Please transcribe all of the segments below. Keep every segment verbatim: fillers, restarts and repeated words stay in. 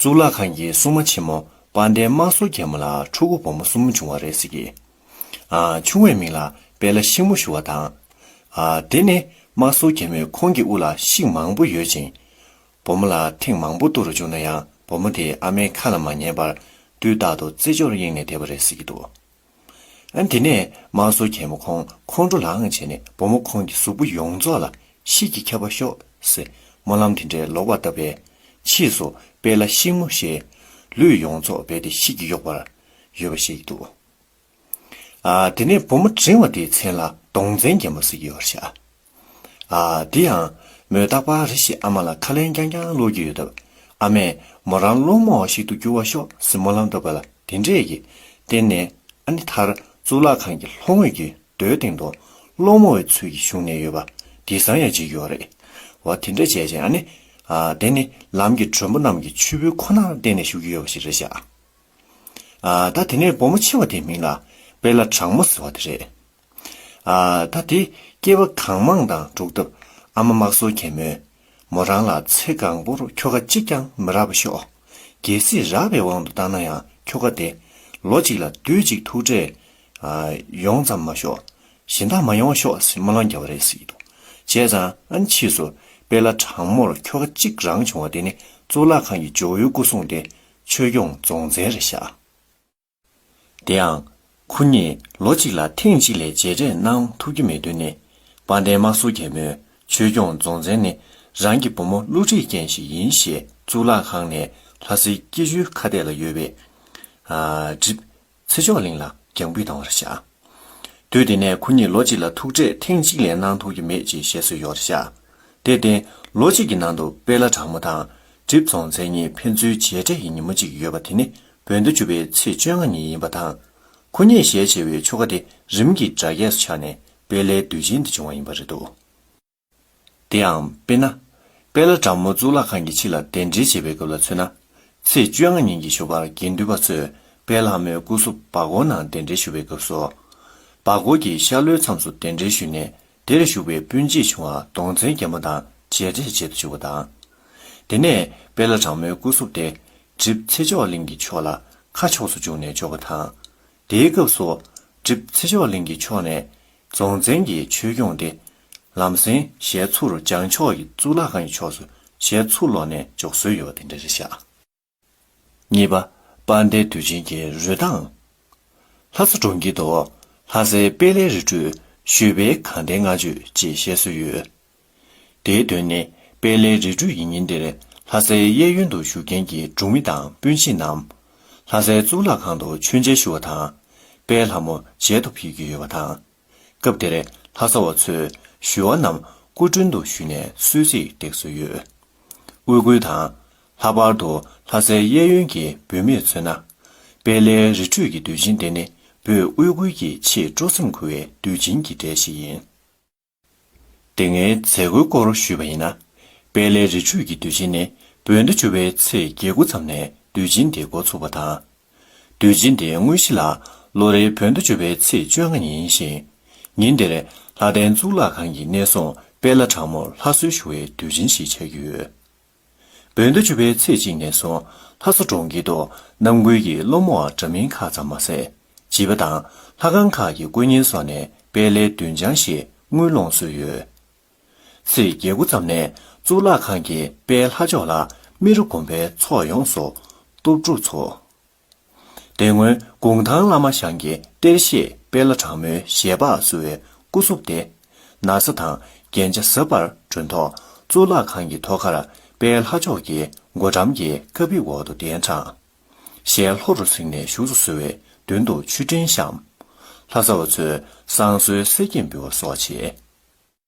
གཙུག་ལག་ཁང་གི་སྲུང་མ་ཆེན་མོ་དཔལ་ལྡན་དམག་ཟོར་རྒྱལ་མོ་ལ་ཕྲུ་གུ་བུ་མོ་གསུམ་བྱུང་བ་རེད་ཟེར་གི། ཨ། ཆུང་བའི་མིང་ལ་དཔལ་ལྷ་ཤིང་མོ་ཞུ་བ་དང་། ཨ། དེ་ནས་དམག་ཟོར་རྒྱལ་མོས་ཁོང་གི་དབུ་ལ་ཤིང་མང་པོ་ཡོད་ཅིང་། བུ་མོ་ལ་ཐེངས་མང་པོ་གཏུག་རུ་བཅུག་ན་ཡང་བུ་མོ་དེས་ཨ་མའི་ཁ་ལ་མ་ཉན་པར་དུས་རྟག་ཏུ་རྩེད་འཇོར་གཡེང་ནས་བསྡད་པ་རེད་ཟེར་གྱི་འདུག། ཨ། དེ་ནས་དམག་ཟོར་རྒྱལ་མོ་ཁོང་ཁོང་ཁྲོ་ལངས་བྱས་ནས་བུ་མོ་ཁོང་གི་གཟུགས་པོ་ཡོངས་རྫོགས་ལ་ཤིག་གིས་ཁྱབ་པར་ཤོག་ཟེར་སྨོན་ལམ་དེ་འདྲའི་ལོག་པར་བཏབ་པས། ཕྱིས་སུ་དཔལ་ལྷ་ཤིང་མོ་ཞེས་ལུས་ཡོངས་རྫོགས་རྦད་དེ་ཤིག་གིས་གཡོགས་པར་ཡོད་པ་ཞིག་འདུག། ཨ། དེ་ནས་བུ་མོ་འབྲིང་བ་དེའི་མཚན་ལ་གདོང་བཙན་རྒྱལ་མོ་ཟེར་གྱི་ཡོད་རེད་ཤག། ཨ། དེ་ཡང་མོས་རྟག་པར་རེ་ཞིག་ཨ་མ་ལ་ཁ་ལན་རྐྱང་རྐྱང་སློག་གི་ཡོད་སྟབས། ཨ་མས་མོ་རང་སློང་མོ་བ་ཞིག་ཏུ་འགྱུར་བར་ཤོག་ཟེར་སྨོན་ལམ་བཏབ་པ་ལ་དེ་འདྲས་ཀྱིས་བརྟེན་ནས། ཨ་ནི་མཐར་གཙུག་ལག་ཁང་གི་ལྷོ་ངོས་ཀྱི་རྡོའི་སྟེང་དུ་སློང་མོ་བའི་ཚུལ་གྱིས་བཞུགས་ནས་ཡོད་པ་དེང་སང་ཡང་མཇལ་རྒྱུ་ཡོད་རེད། འོ། དེ་འདྲ་བྱས་ཙང་ཨ་ནི། ཨ། དེ་ནི་ལམ་གྱི་མགྲོན་པོ་རྣམས་ཀྱི་མཆོད་འབུལ་ཁོ་ནར་བརྟེན་ནས་བཞུགས་ཀྱི་ཡོད་པ་ཞིག་རེད་ཤག། ཨ། ད་དེ་ནས་བུ་མོ་ཆེ་བ་དེའི་མིང་ལ་དཔལ་ལྷ་གྲང་མོ་ཟེར་བ་དེ་རེད། ཨ། ད་དེ་སྐྱེས་པ་གང་མང་དང་འགྲོགས་སྟབས། ཨ་མ་དམག་ཟོར་རྒྱལ་མོས་མོ་རང་ལ་ཚེ་གང་པོར་ཁྱོ་ག་གཅིག་ཀྱང་མི་རག་པར་ཤོག། གལ་སྲིད་རག་པའི་དབང་དུ་བཏང་ན་ཡང་ཁྱོ་ག་དེ་ལོ་གཅིག་ལ་དུས་གཅིག་ཐུག་འཕྲད། ཨ། ཡོང་ཙམ་མ་ཤོག། གཞན་དག་མ་ཡོང་ཤོག་ཟེར་སྨོན་ལམ་བརྒྱབ་པ་རེད་ཟེར་གྱི་འདུག། བྱས་ཙང་ཨ་ནི་ཕྱིས་སུ་དཔལ་ལྷ་གྲང་མོར་ཁྱོ་ག་གཅིག་རང་བྱུང་བ་དེ་ནི་གཙུག་ལག་ཁང་གི་ཇོ་བོའི་སྐུ་སྲུང་སྟེ་ཆོས་སྐྱོང་རྫོང་བཙན་རེད་ཤག། དེའང་ཁོ་གཉིས་ལོ་གཅིག་ལ་ཐེངས་གཅིག་ལས་མཇལ་འཕྲད་གནང་ཐུབ་ཀྱི་མེད་དོན་ནི། དཔལ་ལྡན་དམག་ཟོར་རྒྱལ་མོས་ཆོས་སྐྱོང་རྫོང་བཙན་ནི་རང་གི་བུ་མོ་བསླུ་བྲིད་ཅན་ཞིག་ཡིན་ཞེས་གཙུག་ལག་ཁང་ནས་ལྷ་སའི་སྐྱིད་ཆུའི་ཁ་གཏད་ལ་ཡོད་པའི། ཨ། གྲིབ་ཚེ་མཆོག་གླིང་ལ་རྒྱང་འབུད་བཏང་བ་རེད་ཤག། དུས་དེ་ནས་ཁོ་གཉིས་ལོ་གཅིག་ལ་ཐུག་འཕྲད་ཐེངས་གཅིག་ལས་གནང་ཐུབ་ཀྱི་མེད་ཅེས་བཤད་སྲོལ་ཡོད་རེད་ཤག། དེར་བརྟེན་ལོ་གཅིག་གི་ནང་དུ་དཔལ་ལྷ་གྲང་མོ་དང་གྲིབ་རྫོང་བཙན་གཉིས་ཕན་ཚུན་མཇལ་འཕྲད་ཀྱི་ཉིན་མོ་གཅིག་ཡོད་པ་དེ་ནི་བོད་ཟླ་བཅུ་པའི་ཚེས་བཅོ་ལྔ་ཉིན་ཡིན་པ་དང་། ཁོ་གཉིས་ཞལ་མཇལ་བའི་ཆོ་ག་དེ་རིམ་གྱིས་དགྲ་བགེགས་སུ་ཆགས་ནས་དཔལ་ལྷའི་གདུལ་ཆེན་དུ་བྱུང་བ་ཡིན་པ་རེད་འདུག། དེའང་དཔེར་ན། དཔལ་ལྷ་གྲང་མོ་གཙུག་ལག་ཁང་གི་ཕྱི་ལ་གདན་འདྲེན་བྱེད་པའི་སྐབས་ལ་མཚོན་ན། ཚེས་བཅོ་ལྔ་ཉིན་གྱི་ཞོགས་པར་དགེ་འདུན་པ་ཚོས་དཔལ་ལྷ་མོའི་སྐུ་གཟུགས་སྦ་སྒོང་ནང་གདན་འདྲེན་ཞུ་བའི་སྐབས་སུ། སྦ་སྒོང་གི་ཤར་ལྷོའི་མཚམས་སུ་གདན་འདྲེན་ཞུས་ནས། དེར་བཞུགས་པའི་སྤུན་མཆེད་ཆུང་བ་གདོང་བཙན་རྒྱལ་མོ་དང་མཇལ་འཕྲད་བྱེད་དུ་བཅུག་པ་དང་། དེ་ནས་དཔལ་ལྷ་གྲང་མོའི་སྐུ་གཟུགས་དེ་གྲིབ་ཚེ་མཆོག་གླིང་གི་ཕྱོགས་ལ་ཁ་ཕྱོགས་སུ་བཅུག་ནས་འཇོག་པ་དང་། དེའི་སྐབས་སུ་གྲིབ་ཚེ་མཆོག་གླིང་གི་ཕྱོགས་ནས་རྫོང་བཙན་གྱི་ཆོས་སྐྱོང་དེ་ལམ་སེང་ཞལ་ཚུར་བྱང་ཕྱོགས་ཀྱི་གཙུག་ལག་ཁང་གི་ཕྱོགས་སུ་ཞལ་ཚུར་ལོག་ནས་འཇོག་སྲོལ་ཡོད་པ་དེ་འདྲ་རེད་ཤག། གཉིས་པ། དཔལ་ལྡན་དུས་ཆེན་གྱི་རོལ་དབྱངས། ལྷ་ས་གྲོང་ཁྱེར་དུ་ལྷ་སའི་དཔལ་ལྷའི་རི་ཁྲོད་བཞུགས་པའི་དགའ་ལྡན་ལྔ་མཆོད་ཅེས་བཤད་སྲོལ་ཡོད། དེའི་དོན་ནི་དཔལ་ལྷའི་རི་ཁྲོད་ཀྱི་ཉིན་དེར་ལྷ་སའི་གཡས་གཡོན་དུ་བཞུགས་མཁན་གྱི་གྲོང་མི་དང་སྤུན་མཆེད་རྣམས་ལྷ་སའི་གཙུག་ལག་ཁང་དུ་མཆོད་མཇལ་ཞུ་བ་དང་། དཔལ་ལྷ་མོ་མཇལ་དུ་ཕེབས་ཀྱི་ཡོད་པ་དང་། སྐབས་དེར་ལྷ་ས་བ་ཚོས་ཞུ་བ་རྣམས་སྐུ་མགྲོན་དུ་ཞུས་ནས་གསོལ་ཚིགས་འདེགས་སྲོལ་ཡོད། དབུས་ཁུལ་དང་། ལྷག་པར་དུ་ལྷ་སའི་གཡས་གཡོན་གྱི་བོད་མིར་མཚོན་ན། དཔལ་ལྷའི་རི་ཁྲོད་ཀྱི་དུས་ཆེན་དེ་ནི་བོད་དབུས་ཁུལ་གྱི་ཆེས་སྤྲོ་སེམས་འཁོལ་བའི་དུས་ཆེན་གྱི་གྲས་ཤིག་ཡིན། དེ་སྔའི་མཛད་སྒོའི་སྐོར་ཞུས་པ་ཡིན་ན། དཔལ་ལྷའི་རི་ཁྲོད་ཀྱི་དུས་ཆེན་ནི་བོད་ཟླ་བཅུ་པའི་ཚེས་བརྒྱད་དགུ་ཙམ་ནས་དུས་ཆེན་དེ་འགོ་ཚུགས་པ་དང་། དུས་ཆེན་དེའི་དངོས་གཞི་ལ་ལོ་རེའི་བོད་ཟླ་བཅུ་པའི་ཚེས་བཅོ་ལྔ་ཉིན་ཡིན་ཞིང་། ཉིན་དེར་ལྷ་ལྡན་གཙུག་ལག་ཁང་གི་གནས་སྲུང་དཔལ་ལྷ་གྲང་མོར་ལྷ་གསོལ་ཞུ་བའི་དུས་ཆེན་ཞིག་ཆགས་ཀྱི་ཡོད། བོད་ཟླ་བཅུ་པའི་ཚེས་གཅིག་ནས་བཟུང་ལྷ་ས་གྲོང་ཁྱེར་དུ་རྣམ་ཀུན་གྱི་སློང་མོ་བ་འདྲ་མིན་ཁག་ཙམ་མ་ཟད། བྱིས་པ་དང་ལྷ་ཁང་ཁག་གི་དཀོན་གཉེར་སོགས་ནས་དཔལ་ལྷའི་མདུན་བྱང་ཞེས་དངུལ་སློང་སྲོལ་ཡོད། ཚེས་བརྒྱད་དགུ་ཙམ་ནས་གཙུག་ལག་ཁང་གི་དཔལ་ལྷ་མཆོག་ལ་རྨེ་རུ་དགོན་པའི་ཚོགས་ཡོངས་སུ་གཏོར་སྒྲུབ་ཚོགས། དེ་སྔོན་གུང་ཐང་བླ་མ་ཞང་གི་གཏེར་བཞེས་དཔལ་ལྷ་གྲང་མོའི་ཞལ་འབག་གསོལ་བའི་སྐུ་གཟུགས་དེ། ན་བཟའ་དང་རྒྱན་ཆ་གཟབ་པར་གྱོན་ཐོག་གཙུག་ལག་ཁང་གི་ཐོག་ཁར་དཔལ་ལྷ་མཆོག་གི་སྒོ་འགྲམ་གྱི་ཀ་པི་འོག་ཏུ་གདན་དྲངས། ཞལ་ལྷོ་རུ་བསྲིངས་ནས་བཞུགས་སུ་གསོལ་བའི་མདུན་དུ་མཆོད་སྤྲིན་བཤམས། ལྷ་ས་བ་ཚོས་བསང་གསོལ་གསེར་སྐྱེམས་འབུལ་བ་སོགས་བྱས།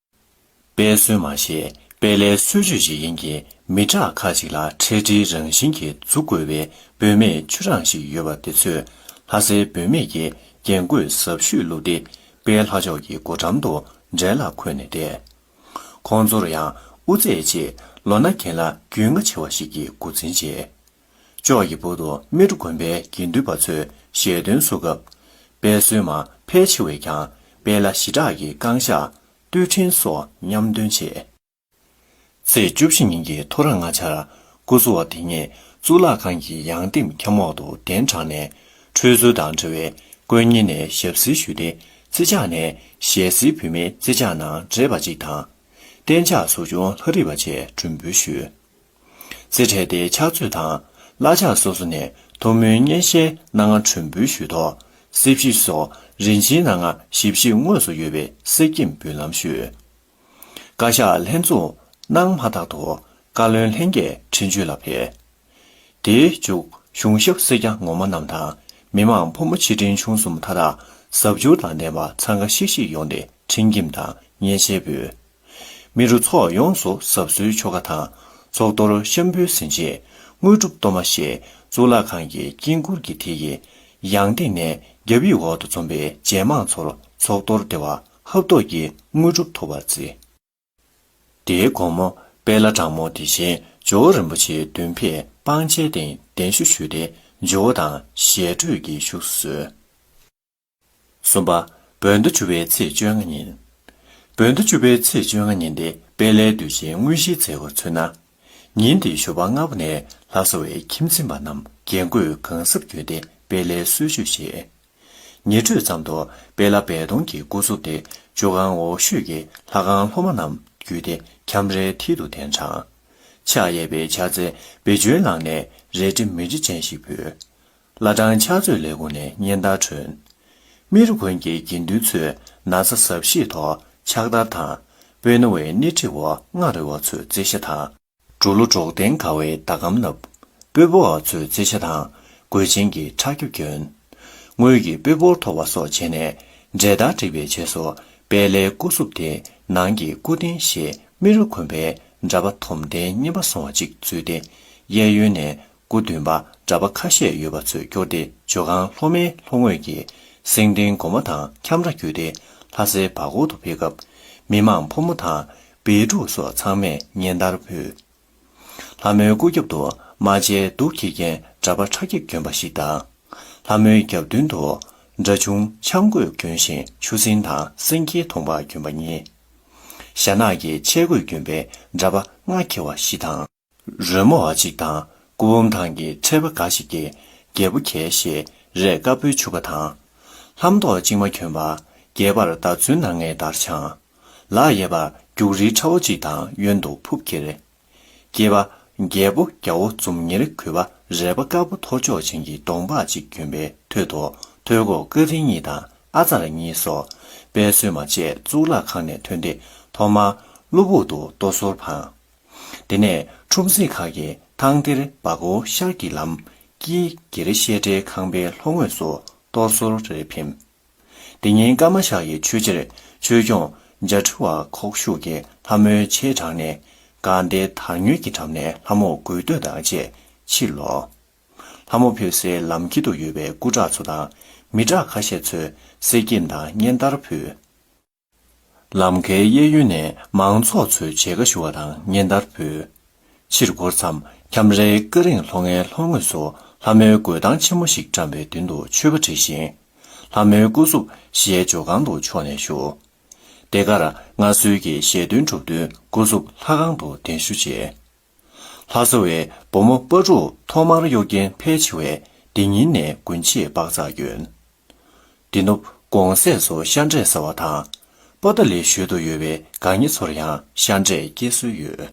དཔལ་གསོལ་མ་ཞེས་དཔལ་ལྷའི་གསོལ་མཆོད་ཅིག་ཡིན་གྱི། མི་དྲག་ཁ་ཅིག་ལ་འཕྲལ་སྒྲིལ་རང་བཞིན་གྱིས་འཛུགས་དགོས་པའི་བུད་མེད་ཆུ་གྲང་ཞིག་ཡོད་པ་དེ་ཚོས་ལྷ་སའི་བུད་མེད་ཀྱི་རྒྱན་གོས་ཟབ་ཤོས་བླུགས་ཏེ་དཔལ་ལྷ་མཆོག་གི་སྒོ་འགྲམ་དུ་གྲལ་ལ་འཁོད་ནས་བསྡད། ཁོང་ཚོར་ཡང་དབུ་རྩེ་བཅས་ལོ་ན་རྒན་ལ་རྒྱུས་མངའ་ཆེ་བ་ཞིག་གིས་མགོ་འཛིན་བྱས། ལྕོག་གི་བར་དུ་རྨེ་རུ་དགོན་པའི་དགེ་འདུན་པ་ཚོས་ཞལ་འདོན་སུ་སྐབས། དཔལ་གསོལ་མ་ཕལ་ཆེ་བས་ཀྱང་དཔལ་ལྷ་ཞི་དྲག་གི་བསྐང་བཤགས་བསྟོད་འཕྲིན་སོགས་མཉམ་འདོན་བྱས། ཚེས་བཅུ་བཞི་ཉིན་གྱི་ཐོ་རངས་སྔ་ཆར་སྐུ་གཟུ་བ་དེ་ཉིད་ གཙུག་ལག་ཁང་གི་ཡང་སྟེང་ཁྱམས་འོག་ཏུ་གདན་དྲངས་ནས། ཁྲུས་གསོལ་དང་འབྲེལ་བའི་དཀོན་གཉེར་ནས་ཞབས་བསིལ་ཞུས་ཏེ། རྩེ་ཕྱག་ནས་ཞལ་བསིལ་བུད་མེད་རྩེ་ཕྱག་ནང་བགྲད་པ་གཅིག་དང་། གདན་ཕྱག་ཟུར་བྱུང་ལྷ་རིས་པ་བཅས་མགྲོན་འབུལ་ཞུས། རྩེ་བྲལ་ཏེ་ཕྱག་མཛོད་དང་བླ་ཕྱག་སོ་སོ་ནས་ཐུགས་སྨོན་སྙན་ཤལ་སྣ་ལྔ་མགྲོན་འབུལ་ཞུས་ཐོག། སྲིབ་ཞི་སོགས་རིན་ཆེན་སྣ་ལྔ་ཞིབ་བཤེར་དངོས་སུ་ཡོད་པའི་གསེར་སྐྱེམས་འབུལ་ལམ་ཞུས། བཀའ་ཤག་ལྷན་འཛོམས་གནང་མ་ཐག་ཏུ། བཀའ་བློན་ལྷན་རྒྱས་ཁྲི་མཆོག་ལ་ཕེབས། དེའི་མཇུག་གཞུང་ཞབས་སེར་སྐྱ་ངོ་མ་རྣམས་དང་། མི་མང་ཕོ་མོ་ཆེ་འབྲིང་ཆུང་གསུམ་མཐའ་དག་གཟབ་མཆོར་དང་ལྡན་པ་འཚང་ཁ་ཤིག་ཤིག་ཡོང་སྟེ་ཁྲིམས་སྐྱེམས་དང་སྙན་ཤལ་ཕུལ། མི་རུ་ཚོགས་ཡོངས་སུ་གཟབ་གསོལ་ཆོ་ག་དང་། ཚོགས་གཏོར་ཤམ་བུའི་ཟིན་རྗེས། དངོས་གྲུབ་གཏོར་མ་ཞེས་གཙུག་ལག་ཁང་གི་དཀྱིལ་འཁོར་གྱི་མཐིལ་གྱི་ཡང་སྟེང་ནས་རྒྱབ་ཡིག་འོག་ཏུ་འཛོམས་པའི་རྗེས་མང་ཚོར་ཚོགས་གཏོར་བདེ་བ་ཧབ་ཐོབ་ཀྱི་དངོས་གྲུབ་ཐོབ་པར་བརྩི། དེའི་དགོང་མོ། དཔལ་ལྷ་དྲང་མོ་དེ་བཞིན་ཇོ་བོ་རིན་པོ་ཆེའི་མདུན་ཕེབས་སྤང་བྱའི་སྟེང་གདན་ཞུ་ཞུས་ཏེ། ཇོ་བོ་དང་ཞལ་འཕྲད་ཀྱི་བཞུགས་སུ་གསོལ། གསུམ་པ། བོད་ཟླ་བཅུ་པའི་ཚེས་བཅོ་ལྔ་ཉིན། བོད་ཟླ་བཅུ་པའི་ཚེས་བཅོ་ལྔ་ཉིན་དེ་དཔལ་ལྷའི་དུས་ཆེན་དངོས་གཞིའི་མཛད་སྒོར་མཚོན་ན། ཉིན་དེའི་ཞོགས་པ་སྔ་པོ་ནས་ལྷ་ས་བའི་ཁྱིམ་འཛིན་པ་རྣམས་རྒྱན་གོས་གང་གཟབ་གྱོན་ཏེ་དཔལ་ལྷའི་གསོལ་མཆོད་བཞེས། ཉི་དྲོས་ཙམ་དུ་དཔལ་ལྷ་སྦས་སྟོང་གི་སྐུ་གཟུགས་དེ་ཇོ་ཁང་འོག་ཤོད་ཀྱི་ལྷ་ཁང་སློབ་མ་རྣམས་བརྒྱུད་དེ་ཁྱམས་རའི་མཐིལ་དུ་གདན་དྲངས། ཕྱག་གཡས་པའི་ཕྱག་རྫས་བེ་ཅོན་བླངས་ནས་རལ་གྲི་མེ་ལྕེ་ཅན་ཞིག་ཕུལ། བླ་བྲང་ཕྱག་མཛོད་ལས་ཁུངས་ནས་སྙན་དར་བསྒྲོན། རྨེ་རུ་དགོན་གྱི་དགེ་འདུན་ཚོས་ན་བཟའ་གཟབ་བཞེས་ཐོག་ཕྱག་དར་དང་། སྤོས་སྣ་བའི་སྣེ་ཁྲིད་འོག་མངའ་རིས་པ་ཚོས་རྩེ་ཤ་དང་། འབྲུག་ལོ་འབྲོག་སྟོན་དགའ་བའི་ཟླ་གམ་བསྣབས། སྤོས་ཕོར་བ་ཚོས་རྩེ་ཤ་དང་། གོས་ཆེན་གྱི་ཁྲག་རྒྱུག་གྱོན། དངུལ་གྱི་སྤོས་ཕོར་ཐོགས་པ་སོགས་བྱས་ནས། འབྲས་དར་བསྒྲིགས་པའི་རྗེས་སུ། དཔལ་ལྷའི་སྐུ་གཟུགས་དེ་ནང་གི་སྐུ་རྟེན་ཞེས་རྨེ་རུ་དགོན་པའི་གྲྭ་པ་དོམ་ལྡན་རྙིང་པ་སོང་བ་གཅིག་འཛུལ་ཏེ། གཡས་གཡོན་ནས་སྐུ་བདུན་པ་གྲྭ་པ་ཁ་ཤས་ཡོད་པ་ཚོས་བསྐྱོར་ཏེ། ཇོ་ཁང་ལྷོ་མའི་ལྷོ་ངོས་ཀྱི་སེང་ལྡེང་སྒོ་མ་དང་ཁྱམས་ར་བརྒྱུད་དེ་ལྷ་སའི་བར་སྐོར་དུ་ཕེབས་སྐབས། མི་མང་ཕོ་མོ་དང་བེའུ་ཕྲུག་སོགས་ཚང་མས་སྙན་དར་ཕུལ། ལྷ་མོའི་སྐུ་རྒྱབ་ཏུ་རྨ་བྱའི་གདུགས་འཁྱེར་མཁན་གྲྭ་པ་ཁྲ་སྐྱིབས་གྱོན་པ་ཞིག་དང་། ལྷ་མོའི་རྒྱབ་མདུན་དུ་སྦྲ་ཆུང་ཆང་གོས་གྱོན་ཞིང་ཆུ་སྲིན་དང་སེང་གེའི་གདོང་པ་གྱོན་པ་གཉིས། ཞྭ་ནག་གི་ཆས་གོས་གྱོན་པའི་གྲྭ་པ་རྔ་འཁྱེར་བ་བཞི་དང་། རོལ་མོ་བ་གཅིག་དང་སྐུ་འབུམ་ཐང་གི་ཁྲལ་པ་འགའ་ཞིག་གིས་རྒྱལ་པོ་རྒྱལ་ཞེས་རས་དཀར་པོའི་ཕྱུ་པ་དང་། ལྷམ་ཐོག་གཅིག་མ་གྱོན་པ། སྒལ་པར་མདའ་མཚོན་སྣ་ལྔའི་དར་འཕྱང་། ལག་གཡས་པར་རྒྱུག་རིལ་ཁྲ་བོ་གཅིག་དང་གཡོན་དུ་ཕུབ་འཁྱེར། སྐྱེས་པ་རྒྱལ་པོ་རྒྱལ་པོ་འཛུམ་ཉེར་གུས་པ་རལ་པ་དཀར་པོ་ཐོར་ཅོག་ཅན་གྱི་གདོང་པགས་གཅིག་གྱོན་པའི་ཐོད་དུ་ཐོད་སྐོར་སྐར་ཐིག་གཉིས་དང་ཨ་ཙར་གཉིས་སོགས་དཔལ་བསོད་མ་བཅས་གཙུག་ལག་ཁང་ནས་ཐོན་ཏེ་ཐོག་མར་གློ་བུར་དུ་གཏོར་ཟོར་འཕངས། དེ་ནས་ཁྲོམ་གཟིགས་ཁག་གིས་ཐང་གཏེར་སྦ་སྒོར་ཤར་གྱི་ལམ་དཀྱིལ་གྱེ་རེ་བཤད་གྲྭའི་ཁང་པའི་ལྷོ་ངོས་སུ་གཏོར་ཟོར་རེ་འཕེན། དེ་ཉིན་ཀརྨ་ཤག་གི་ཆོས་རྗེར་ཆོས་སྐྱོང་རྒྱ་ཁྲི་བ་ཁོག་ཤུགས་ཀྱིས་ལྷ་མོའི་ཆས་དྲངས་ནས། དགའ་ལྡན་དར་ཉོལ་གྱི་འགྲམ་ནས་ལྷ་མོར་གུས་བསྟོད་དང་བཅས་ཕྱིར་ལོག། ལྷ་མོ་ཕེབས་སའི་ལམ་དཀྱིལ་དུ་ཡོད་པའི་སྐུ་དྲག་ཚོ་དང་མི་དྲག་ཁ་ཤས་ཚོས་གསེར་སྐྱེམས་དང་སྙན་དར་ཕུལ། ལམ་ཁའི་གཡས་གཡོན་ནས་མང་ཚོགས་ཚོས་མཇལ་ཁ་ཞུ་བ་དང་སྙན་དར་ཕུལ། ཕྱིར་འཁོར་མཚམས་ཁྱམས་རའི་ཀ་རིང་ལྷོ་ངའི་ལྷོ་ངོས་སུ་ལྷ་མོའི་གོས་ཐང་ཆེན་མོ་ཞིག་བཀྲམ་པའི་མདུན་དུ་མཆོད་པ་བྲིས་ཤིང་། ལྷ་མོའི་སྐུ་གཟུགས་ཞལ་ཇོ་ཁང་དུ་ཕྱོགས་ནས་བཞུགས། དེ་གར་མངའ་གསོལ་གྱི་ཞལ་འདོན་གྲུབ་བསྟུན་སྐུ་གཟུགས་ལྷ་ཁང་དུ་གདན་ཞུ་བྱས། ལྷ་ས་བའི་བུ་མོ་སྤ་ཕྲུག་ཐོག་མར་གཡོག་རྒྱན་ཕལ་ཆེ་བས་དེ་ཉིན་ནས་དགུན་ཆས་པག་ཚག་གྱོན། དེ་ནུབ་གུང་སེང་སུ་ཤ་འབྲས་ཟ་བ་དང་། པོ་ཏཱ་ལའི་ཞོལ་དུ་ཡོད་པའི་དགའ་ཉེ་ཚོར་ཡང་ཤ་འབྲས་སྐྱེལ་སྲོལ་ཡོད།